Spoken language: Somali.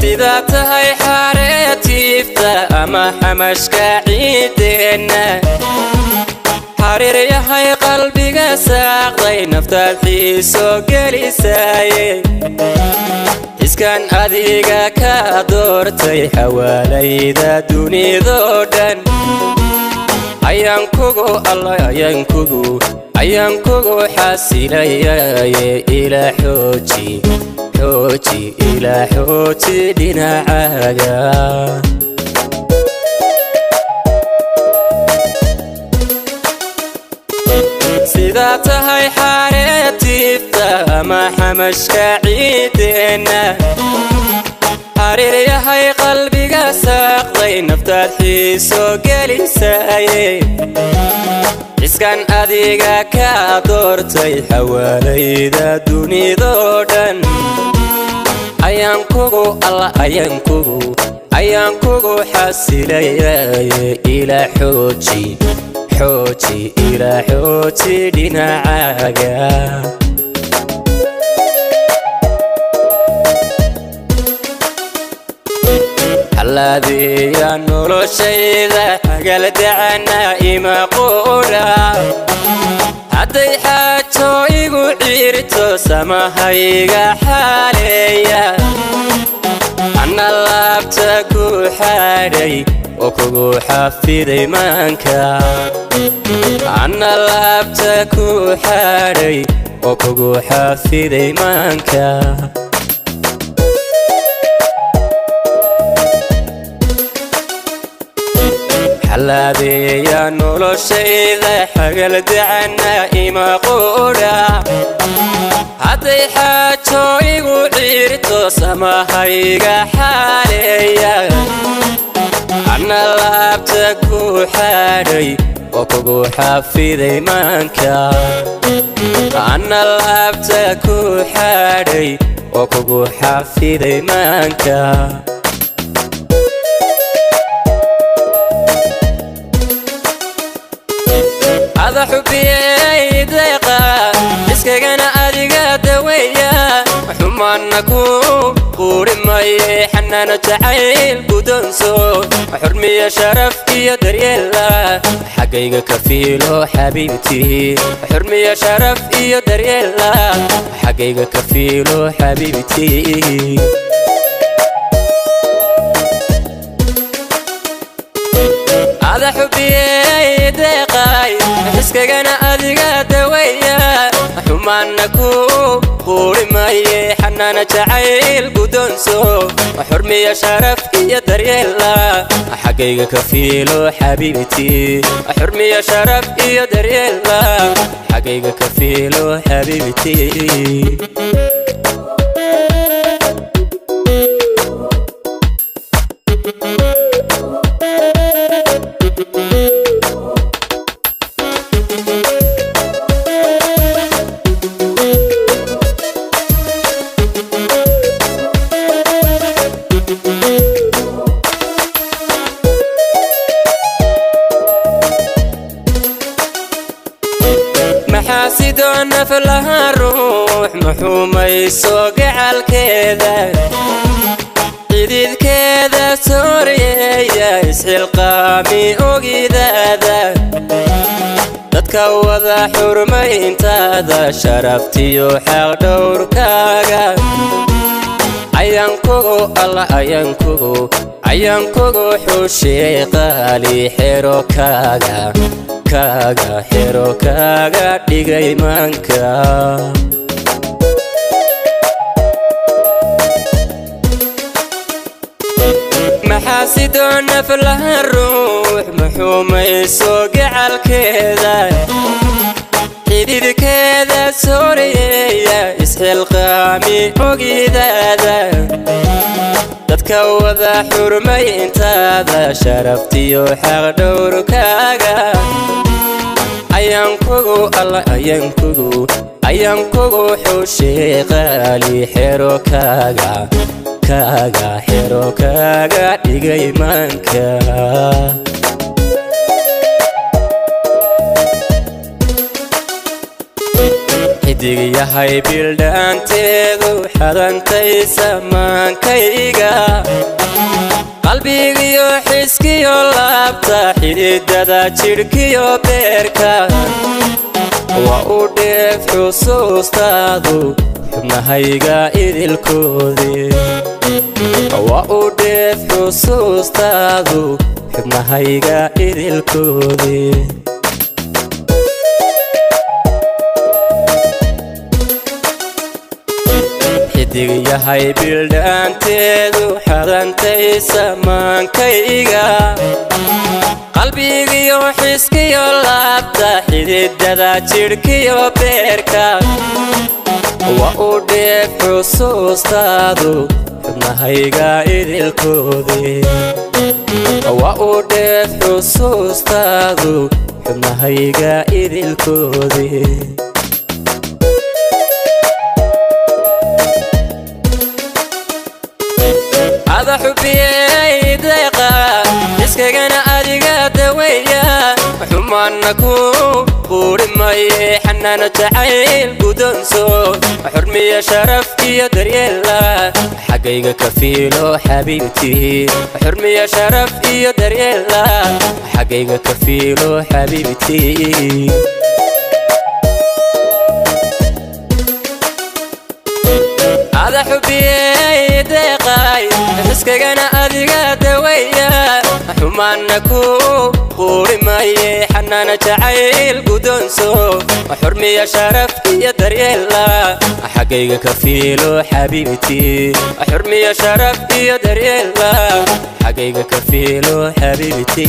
Sidaa tahay xareetiifta ama xamashka ciideenna, xariir yahay qalbiga saaqday, naftaad xiiso gelisaaye. Xiskan adiga ka doortay xawaalayda dunidoo dhan, ayaan kugu alla ayaan kugu ayaan kugu xasilayaye. Ila xooji xooji, ila xooji dhinacaaga. Sidaa tahay xareetiifta ama xamashka ciideenna, xariir yahay qalbiga saaqday, naftaad xiiso gelisaaye. Xiskan adiga ka doortay xawaalayda dunidoo dhan, ayaan kugu alla ayaan kugu ayaan kugu xasilayaye. Ila xooji xooji, ila xooji dhinacaaga. Xallaadeeya noloshayda hagaldacana ima quudha, hadday xaajo igu ciirto samahayga xaaleeya. Anna laabta ku xaadhay oo kugu xafiday maanka, anna laabta ku xaadhay oo kugu xafiday maanka. Xallaadeeya noloshayda xagaldacana ima quudha, hadday xaajo igu ciirto samahayga xaaleeya. Anna laabta ku xaadhay oo kugu xafiday maanka, anna laabta ku xaadhay oo kugu xafiday maanka. Ada xubiyey deeqa iskagana adiga daweeya, xumaanna ku quuri maye. Xanaano jacayl gudonso, xurmiya sharaf iyo daryeela, xaggayga ka fiilo xabiibtii. Xurmiya sharaf iyo daryeela, xaggayga ka fiilo xabiibtii. Ada xubiyey deeqay xiskagana adiga daweeya, xumaanna ku quuri maye. Xanaana jacayl gudonso, xurmiya sharaf iyo daryeela, xaggayga ka fiilo xabiibtii. Xurmiya sharaf iyo daryeela, xaggayga ka fiilo xabiibtii. Maxaa sidoo naf laha ruux muxuumayso gacalkeeda, xididkeeda sooryeeya, isxilqaami ogidaada, dadka wada xurmayntaada, sharaftiyo xaq dhowrkaaga. Ayaan kugu alla ayaan kugu ayaan kugu xushee qaali, xero kaaga kaaga xero kaaga dhigay maanka. Maxaa sidoo naf laha ruux muxuumayso gacalkeeda, xididkeeda sooryeeya, isxilqaami ogidaada, Dadka wada xurmayntaada, sharaftiyo xaq dhowrkaaga. Ayaan kugu alla, ayaan kugu, ayaan kugu xushay qaali, xero kaaga kaaga, xero kaaga dhigay maanka. Xidig yahay bildhaanteedu xadantay samaankayga, qalbigiyo xiskiyo laabta, xididada jidhkiyo beerka. Waa u dheef xusuustaadu xubnahayga idilkoodii, waa u dheef xusuustaadu xubnahayga idilkoodii. Xidig yahay bildhaanteedu xadantay samaankayga, qalbigiyo xiskiyo laabta, xididada jidhkiyo beerka. Waa u dheef xusuustaadu xubnahayga idilkoodii, waa u dheef xusuustaadu xubnahayga idilkoodii. Ada xubiyey deeqa, iskagana adiga daweeya, xumaana ku quuri maye. Xanaano jacayl guddoonso, xurmiya sharaf iyo daryeela, xaggayga ka fiilo xabiibti. Xurmiya sharaf iyo daryeela, xaggayga ka fiilo xabiibti. Ada xubiyey deeqay, xiskagana adiga daweeya, xumaana ku quuri maye. Xanaano jacayl guddoonso, xurmiya sharaf iyo daryeela, xaggayga ka fiilo xabiibti. Xurmiya sharaf iyo daryeela, xaggayga ka fiilo xabiibti.